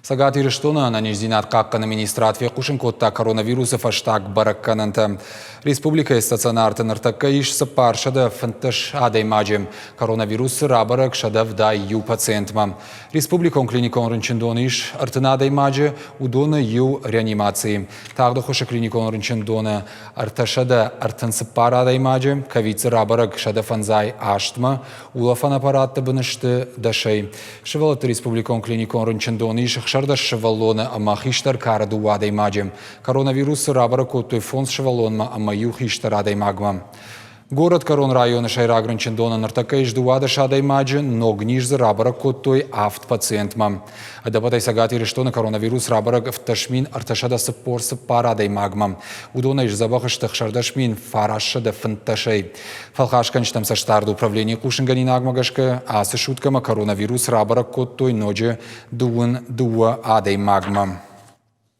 Цӕгат Ирыстоны ӕнӕниздзинад хъахъхъӕны министрад фехъусын кодта коронавирусы фӕстаг бӕрӕггӕнӕнтӕ. Республикӕйы стационарты ныртӕккӕ ис 415 адӕймаджы. Коронавирусы рабӕрӕг 171 пациентмӕ. Республикон клиникон рынчындоны ис 30 адӕймаджы, уыдоны иу реанимацийы. Тагъд ӕххуысы клиникон рынчындоны 334 адӕймаджы, ковид дзы рабӕрӕг 158-мӕ, улӕфӕн аппаратты бын сты дӕсӕй. Сывӕллӕтты республикон клиникон рынчындоны ис 16 сывӕллоны ӕмӕ хистӕр кары дыууӕ адӕймаджы. Коронавирусы рабӕрӕг кодтой фондз сывӕллонмӕ ӕмӕ иу хистӕр адӕймагмӕ. Горӕтгӕрон районы сӕйраг рынчындоны ныртӕккӕ ис 12 адӕймаджы, ног низ дзы рабӕрӕг кодтой авд пациентмӕ. Ӕдӕппӕтӕй Цӕгат Ирыстоны коронавирус рабӕрӕг 17 344 адӕймагмӕ. Уыдонӕй сдзӕбӕх сты 16 915-ӕй. Фӕлхасгӕнджытӕм цӕстдарды управленийы хъусынгӕнинагмӕ гӕсгӕ, ацы суткӕмӕ коронавирус рабӕрӕг кодтой ноджы дыууын дыууӕ адӕймагмӕ.